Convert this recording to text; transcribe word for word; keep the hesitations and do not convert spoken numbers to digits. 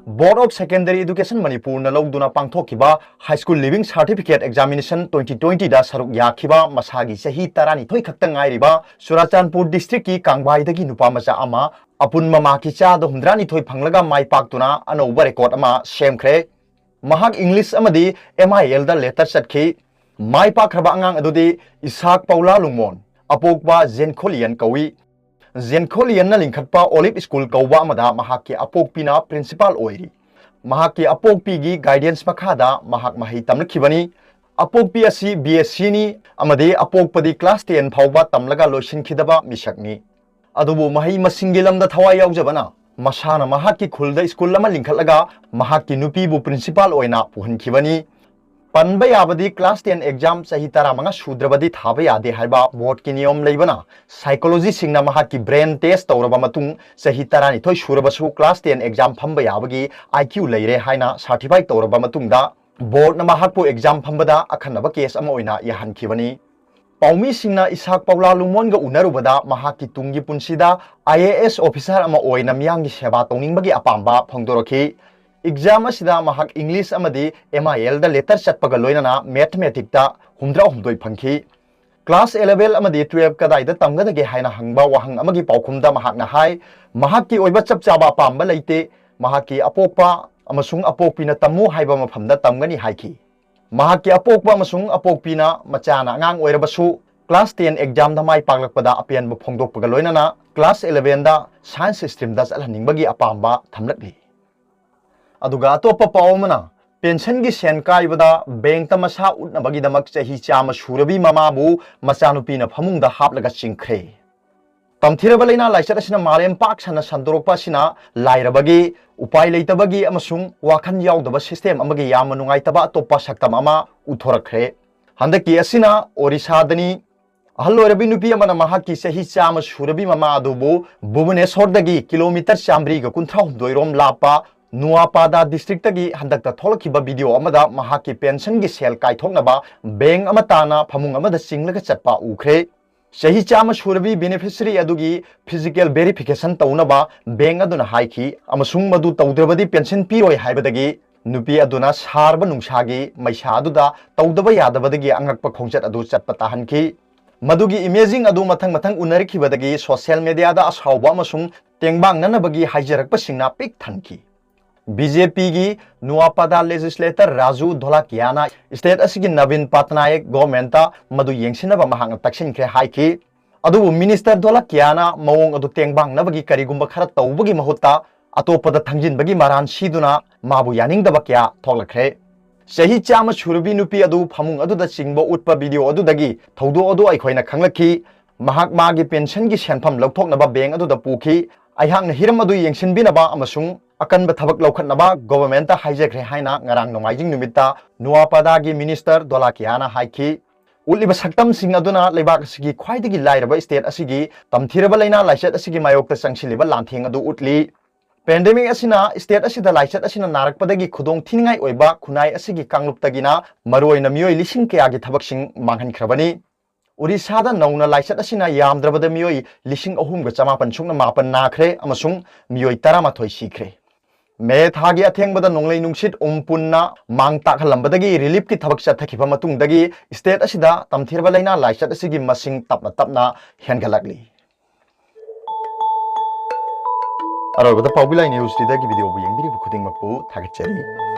Board of Secondary Education Manipurna ꯂꯧꯗꯨꯅ ꯄꯥꯡꯊꯣꯛꯈꯤꯕ High School Leaving Certificate Examination twenty twenty ꯗ ꯁꯔꯨꯛ ꯌꯥꯈꯤꯕ ꯃꯁꯥꯒꯤ ꯆꯍꯤ ꯇꯔꯥꯅꯤꯊꯣꯏ ꯈꯛꯇ ꯉꯥꯏꯔꯤꯕ ꯆꯨꯔꯥꯆꯥꯟꯄꯨꯔ district ꯀꯤ ꯀꯥꯡꯕꯥꯏꯗꯒꯤ ꯅꯨꯄꯥ ꯃꯆꯥ ꯑꯃ ꯑꯄꯨꯟꯕ ꯃꯥꯔꯛꯀꯤ ꯆꯥꯗ ꯍꯨꯝꯗ꯭ꯔꯥꯅꯤꯊꯣꯏ ꯐꯪꯂꯒ ꯃꯥꯏ ꯄꯥꯛꯇꯨꯅ ꯑꯅꯧꯕ record ꯑꯃ ꯁꯦꯝꯈ꯭ꯔꯦ꯫ ꯃꯍꯥꯛ English ꯑꯃꯗꯤ M I L the letter ꯆꯠꯈꯤ꯫ ꯃꯥꯏ ꯄꯥꯛꯈ꯭ꯔꯕ ꯑꯉꯥꯡ ꯑꯗꯨꯗꯤ ꯏꯁꯥꯛ ꯄꯥꯎꯂꯥ ꯂꯨꯡꯃꯣꯟ, ꯑꯄꯣꯛꯄ ꯖꯦꯟꯈꯣꯂꯤꯌꯟ ꯀꯧꯏ꯫ ꯖꯦꯟꯈꯣꯂꯤꯌꯟꯅ ꯂꯤꯡꯈꯠꯄ Olive School ꯀꯧꯕ ꯑꯃꯗ ꯃꯍꯥꯛꯀꯤ ꯑꯄꯣꯛꯄꯤꯅ principal ꯑꯣꯏꯔꯤ꯫ ꯃꯍꯥꯛꯀꯤ ꯑꯄꯣꯛꯄꯤꯒꯤ guidance ꯃꯈꯥꯗ ꯃꯍꯥꯛ ꯃꯍꯩ ꯇꯝꯂꯛꯈꯤꯕꯅꯤ꯫ ꯑꯄꯣꯛꯄꯤ ꯑꯁꯤ B S C ꯅꯤ ꯑꯃꯗꯤ ꯑꯄꯣꯛꯄꯗꯤ class ten ꯐꯥꯎꯕ ꯇꯝꯂꯒ ꯂꯣꯏꯁꯤꯟꯈꯤꯗꯕ ꯃꯤꯁꯛꯅꯤ꯫ ꯑꯗꯨꯕꯨ ꯃꯍꯩ ꯃꯁꯤꯡꯒꯤ ꯂꯝꯗ ꯊꯋꯥꯏ ꯌꯥꯎꯖꯕꯅ ꯃꯁꯥꯅ ꯃꯍꯥꯛꯀꯤ ꯈꯨꯜꯗ school ꯑꯃ ꯂꯤꯡꯈꯠꯂꯒ ꯃꯍꯥꯛꯀꯤ ꯅꯨꯄꯤꯕꯨ principal ꯑꯣꯏꯅ ꯄꯨꯍꯟꯈꯤꯕꯅꯤ꯫ ꯄꯟꯕ ꯌꯥꯕꯗꯤ class ten exam ꯆꯍꯤ ꯇꯔꯥꯃꯉꯥ ꯁꯨꯗ꯭ꯔꯕꯗꯤ ꯊꯥꯕ ꯌꯥꯗꯦ ꯍꯥꯏꯕ board ꯀꯤ ꯅꯤꯌꯣꯝ ꯂꯩꯕꯅ psychology ꯁꯤꯡꯅ ꯃꯍꯥꯛꯀꯤ brain test ꯇꯧꯔꯕ ꯃꯇꯨꯡ ꯆꯍꯤ ꯇꯔꯥꯅꯤꯊꯣꯏ ꯁꯨꯔꯕꯁꯨ class ten exam ꯐꯝꯕ ꯌꯥꯕꯒꯤ I Q ꯂꯩꯔꯦ ꯍꯥꯏꯅ certify ꯇꯧꯔꯕ ꯃꯇꯨꯡꯗ board ꯅ ꯃꯍꯥꯛꯄꯨ exam ꯐꯝꯕꯗ ꯑꯈꯟꯅꯕ case ꯑꯃ ꯑꯣꯏꯅ ꯌꯥꯍꯟꯈꯤꯕꯅꯤ꯫ ꯄꯥꯎꯃꯤꯁꯤꯡꯅ ꯏꯁꯥꯛ ꯄꯥꯎꯂꯥ ꯂꯨꯃꯣꯟꯒ ꯎꯅꯔꯨꯕꯗ ꯃꯍꯥꯛꯀꯤ ꯇꯨꯡꯒꯤ ꯄꯨꯟꯁꯤꯗ I A S officer ꯑꯃ ꯑꯣꯏꯅ ꯃꯤꯌꯥꯝꯒꯤ ꯁꯦꯕꯥ ꯇꯧꯅꯤꯡꯕꯒꯤ ꯑꯄꯥꯝꯕ ꯐꯣꯡꯗꯣꯔꯛꯈꯤ꯫ Exam ꯑꯁꯤꯗ ꯃꯍꯥꯛ English ꯑꯃꯗꯤ M I L the letter ꯆꯠꯄꯒ ꯂꯣꯏꯅꯅ mathematics ꯇ ꯍꯨꯝꯗ꯭ꯔꯥ ꯍꯨꯝꯗꯣꯏ ꯐꯪꯈꯤ꯫ Class eleven ꯑꯃꯗꯤ twelve ꯀꯗꯥꯏꯗ ꯇꯝꯒꯗꯒꯦ ꯍꯥꯏꯅ ꯍꯪꯕ ꯋꯥꯍꯪ ꯑꯃꯒꯤ ꯄꯥꯎꯈꯨꯝꯗ ꯃꯍꯥꯛꯅ ꯍꯥꯏ, ꯃꯍꯥꯛꯀꯤ ꯑꯣꯏꯕ ꯆꯞ ꯆꯥꯕ ꯑꯄꯥꯝꯕ ꯂꯩꯇꯦ, ꯃꯍꯥꯛꯀꯤ ꯑꯄꯣꯛꯄ ꯑꯃꯁꯨꯡ ꯑꯄꯣꯛꯄꯤꯅ ꯇꯝꯃꯨ ꯍꯥꯏꯕ ꯃꯐꯝꯗ ꯇꯝꯒꯅꯤ ꯍꯥꯏꯈꯤ꯫ ꯃꯍꯥꯛꯀꯤ ꯑꯄꯣꯛꯄ ꯑꯃꯁꯨꯡ ꯑꯄꯣꯛꯄꯤꯅ ꯃꯆꯥꯅ ꯑꯉꯥꯡ ꯑꯣꯏꯔꯕꯁꯨ class ten exam ꯗ ꯃꯥꯏ ꯄꯥꯛꯂꯛꯄꯗ ꯑꯄꯦꯟꯕ ꯐꯣꯡꯗꯣꯛꯄꯒ ꯂꯣꯏꯅꯅ class eleven ꯗ science stream ꯗ ꯆꯠꯍꯟꯅꯤꯡꯕꯒꯤ ꯑꯄꯥꯝꯕ ꯊꯝꯂꯛꯂꯤ꯫ ꯑꯗꯨꯒ ꯑꯇꯣꯞꯄ ꯄꯥꯎ ꯑꯃꯅ, pension ꯒꯤ ꯁꯦꯟ ꯀꯥꯏꯕꯗ bank ꯇ ꯃꯁꯥ ꯎꯠꯅꯕꯒꯤꯗꯃꯛ ꯆꯍꯤ ꯆꯥꯝꯃ ꯁꯨꯔꯕꯤ ꯃꯃꯥꯕꯨ ꯃꯆꯥꯅꯨꯄꯤꯅ ꯐꯃꯨꯡꯗ ꯍꯥꯞꯂꯒ ꯆꯤꯡꯈ꯭ꯔꯦ꯫ ꯇꯝꯊꯤꯔꯕ ꯂꯩꯅꯥ ꯂꯥꯏꯆꯠ ꯑꯁꯤꯅ ꯃꯥꯂꯦꯝ ꯄꯥꯛ ꯁꯟꯅ ꯁꯟꯗꯣꯔꯛꯄ ꯑꯁꯤꯅ ꯂꯥꯏꯔꯕꯒꯤ, ꯎꯄꯥꯏ ꯂꯩꯇꯕꯒꯤ ꯑꯃꯁꯨꯡ ꯋꯥꯈꯜ ꯌꯥꯎꯗꯕ system ꯑꯃꯒꯤ ꯌꯥꯝꯅ ꯅꯨꯡꯉꯥꯏꯇꯕ ꯑꯇꯣꯞꯄ ꯁꯛꯇꯝ ꯑꯃ ꯎꯠꯊꯣꯔꯛꯈ꯭ꯔꯦ꯫ ꯍꯟꯗꯛꯀꯤ ꯑꯁꯤꯅ ꯑꯣꯔꯤꯁꯥꯗꯅꯤ꯫ ꯑꯍꯜ ꯑꯣꯏꯔꯕꯤ ꯅꯨꯄꯤ ꯑꯃꯅ ꯃꯍꯥꯛꯀꯤ ꯆꯍꯤ ꯆꯥꯝꯃ ꯁꯨꯔꯕꯤ ꯃꯃꯥ ꯑꯗꯨꯕꯨ ꯚꯨꯕꯅꯦꯁꯣꯔꯗꯒꯤ ꯀꯤꯂꯣꯃꯤꯇꯔ ꯆꯥꯃꯔꯤꯒ ꯀꯨꯟꯊ꯭ꯔꯥ ꯍꯨꯝꯗꯣꯏ ꯔꯣꯝ ꯂꯥꯞꯄ ꯅꯨꯋꯥꯄꯥꯗꯥ district ꯇꯒꯤ ꯍꯟꯗꯛꯇ ꯊꯣꯛꯂꯛꯈꯤꯕ video ꯑꯃꯗ ꯃꯍꯥꯛꯀꯤ pension ꯒꯤ ꯁꯦꯜ ꯀꯥꯏꯊꯣꯛꯅꯕ bank ꯑꯃ ꯇꯥꯅ ꯐꯃꯨꯡ ꯑꯃꯗ ꯆꯤꯡꯂꯒ ꯆꯠꯄ ꯎꯈ꯭ꯔꯦ꯫ ꯆꯍꯤ ꯆꯥꯝꯃ ꯁꯨꯔꯕꯤ beneficiary ꯑꯗꯨꯒꯤ physical verification ꯇꯧꯅꯕ bank ꯑꯗꯨꯅ ꯍꯥꯏꯈꯤ ꯑꯃꯁꯨꯡ ꯃꯗꯨ ꯇꯧꯗ꯭ꯔꯕꯗꯤ pension ꯄꯤꯔꯣꯏ ꯍꯥꯏꯕꯗꯒꯤ ꯅꯨꯄꯤ ꯑꯗꯨꯅ ꯁꯥꯔꯕ ꯅꯨꯡꯁꯥꯒꯤ ꯃꯩꯁꯥ ꯑꯗꯨꯗ ꯇꯧꯗꯕ ꯌꯥꯗꯕꯗꯒꯤ ꯑꯉꯛꯄ ꯈꯣꯡꯆꯠ ꯑꯗꯨ ꯆꯠꯄ ꯇꯥꯍꯟꯈꯤ꯫ ꯃꯗꯨꯒꯤ imaging ꯑꯗꯨ ꯃꯊꯪ ꯃꯊꯪ ꯎꯅꯔꯛꯈꯤꯕꯗꯒꯤ social media ꯗ ꯑꯁꯥꯎꯕ ꯑꯃꯁꯨꯡ ꯇꯦꯡꯕꯥꯡꯅꯅꯕꯒꯤ ꯍꯥꯏꯖꯔꯛꯄꯁꯤꯡꯅ ꯄꯤꯛ ꯊꯟꯈꯤ꯫ BJP ꯒꯤ ꯅꯨꯋꯥꯄꯥꯗꯥ legislator ꯔꯥꯖꯨ ꯙꯣꯂꯥꯀꯤꯌꯥꯅ state ꯑꯁꯤꯒꯤ ꯅꯕꯤꯟ ꯄꯥꯇꯅꯥꯌꯛ government ꯇ ꯃꯗꯨ ꯌꯦꯡꯁꯤꯟꯅꯕ ꯃꯍꯥꯛꯅ ꯇꯛꯁꯤꯟꯈ꯭ꯔꯦ ꯍꯥꯏꯈꯤ꯫ ꯑꯗꯨꯕꯨ minister ꯙꯣꯂꯥꯀꯤꯌꯥꯅ ꯃꯑꯣꯡ ꯑꯗꯨ ꯇꯦꯡꯕꯥꯡꯅꯕꯒꯤ ꯀꯔꯤꯒꯨꯝꯕ ꯈꯔ ꯇꯧꯕꯒꯤ ꯃꯍꯨꯠꯇ ꯑꯇꯣꯞꯄꯗ ꯊꯪꯖꯤꯟꯕꯒꯤ ꯃꯔꯥꯟ ꯁꯤꯗꯨꯅ ꯃꯥꯕꯨ ꯌꯥꯅꯤꯡꯗꯕ ꯀꯌꯥ ꯊꯣꯛꯂꯛꯈ꯭ꯔꯦ꯫ ꯆꯍꯤ ꯆꯥꯝꯃ ꯁꯨꯔꯕꯤ ꯅꯨꯄꯤ ꯑꯗꯨ ꯐꯃꯨꯡ ꯑꯗꯨꯗ ꯆꯤꯡꯕ ꯎꯠꯄ video ꯑꯗꯨꯗꯒꯤ ꯊꯧꯗꯣꯛ ꯑꯗꯨ ꯑꯩꯈꯣꯏꯅ ꯈꯪꯂꯛꯈꯤ꯫ ꯃꯍꯥꯛ ꯃꯥꯒꯤ pension ꯒꯤ ꯁꯦꯟꯐꯝ ꯂꯧꯊꯣꯛꯅꯕ bank ꯑꯗꯨꯗ ꯄꯨꯈꯤ꯫ ꯑꯩꯍꯥꯛꯅ ꯍꯤꯔꯝ ꯑꯗꯨ ꯌꯦꯡꯁꯤꯟꯕꯤꯅꯕ ꯑꯃꯁꯨꯡ ꯑꯀꯟꯕ ꯊꯕꯛ ꯂꯧꯈꯠꯅꯕ government ꯇ ꯍꯥꯏꯖꯈ꯭ꯔꯦ ꯍꯥꯏꯅ ꯉꯔꯥꯡ ꯅꯣꯡꯃꯥꯏꯖꯤꯡ ꯅꯨꯃꯤꯠꯇ ꯅꯨꯋꯥꯄꯥꯗꯥꯒꯤ minister ꯙꯣꯂꯥꯀꯤꯌꯥꯅ ꯍꯥꯏꯈꯤ꯫ ꯎꯠꯂꯤꯕ ꯁꯛꯇꯝꯁꯤꯡ ꯑꯗꯨꯅ ꯂꯩꯕꯥꯛ ꯑꯁꯤꯒꯤ ꯈ꯭ꯋꯥꯏꯗꯒꯤ ꯂꯥꯏꯔꯕ state ꯑꯁꯤꯒꯤ ꯇꯝꯊꯤꯔꯕ ꯂꯥꯏꯅꯥ ꯂꯥꯏꯆꯠ ꯑꯁꯤꯒꯤ ꯃꯥꯌꯣꯛꯇ ꯆꯪꯁꯤꯜꯂꯤꯕ ꯂꯥꯟꯊꯦꯡ ꯑꯗꯨ ꯎꯠꯂꯤ꯫ Pandemic ꯑꯁꯤꯅ state ꯑꯁꯤꯗ ꯂꯥꯏꯆꯠ ꯑꯁꯤꯅ ꯅꯥꯔꯛꯄꯗꯒꯤ ꯈꯨꯗꯣꯡ ꯊꯤꯅꯤꯡꯉꯥꯏ ꯑꯣꯏꯕ ꯈꯨꯟꯅꯥꯏ ꯑꯁꯤꯒꯤ ꯀꯥꯡꯂꯨꯞꯇꯒꯤꯅ ꯃꯔꯨꯑꯣꯏꯅ ꯃꯤꯑꯣꯏ ꯂꯤꯁꯤꯡ ꯀꯌꯥꯒꯤ ꯊꯕꯛꯁꯤꯡ ꯃꯥꯡꯍꯟꯈ꯭ꯔꯕꯅꯤ꯫ ꯑꯣꯔꯤꯁꯥꯗ ꯅꯧꯅ ꯂꯥꯏꯆꯠ ꯑꯁꯤꯅ ꯌꯥꯝꯗ꯭ꯔꯕꯗ ꯃꯤꯑꯣꯏ ꯂꯤꯁꯤꯡ ꯑꯍꯨꯝꯒ ꯆꯃꯥꯄꯟ ꯁꯨꯞꯅ ꯃꯥꯄꯟ ꯅꯥꯈ꯭ꯔꯦ ꯑꯃꯁꯨꯡ ꯃꯤꯑꯣꯏ ꯇꯔꯥꯃꯥꯊꯣꯏ ꯁꯤꯈ꯭ꯔꯦ꯫ ꯃꯦ ꯊꯥꯒꯤ ꯑꯊꯦꯡꯕꯗ ꯅꯣꯡꯂꯩ ꯅꯨꯡꯁꯤꯠ ꯎꯝ ꯄꯨꯟꯅ ꯃꯥꯡ ꯇꯥꯛꯍꯜꯂꯝꯕꯗꯒꯤ relief ꯀꯤ ꯊꯕꯛ ꯆꯠꯊꯈꯤꯕ ꯃꯇꯨꯡꯗꯒꯤ state ꯑꯁꯤꯗ ꯇꯝꯊꯤꯔꯕ ꯂꯥꯏꯅꯥ ꯂꯥꯏꯆꯠ ꯑꯁꯤꯒꯤ ꯃꯁꯤꯡ ꯇꯞꯅ ꯇꯞꯅ ꯍꯦꯟꯒꯠꯂꯛꯂꯤ꯫ ꯑꯔꯣꯏꯕꯗ ꯄꯥꯎꯕꯤ ꯂꯥꯏ news leader ꯒꯤ video ꯕꯨ ꯌꯦꯡꯕꯤꯔꯤꯕ ꯈꯨꯗꯤꯡꯃꯛꯄꯨ ꯊꯥꯒꯠꯆꯔꯤ꯫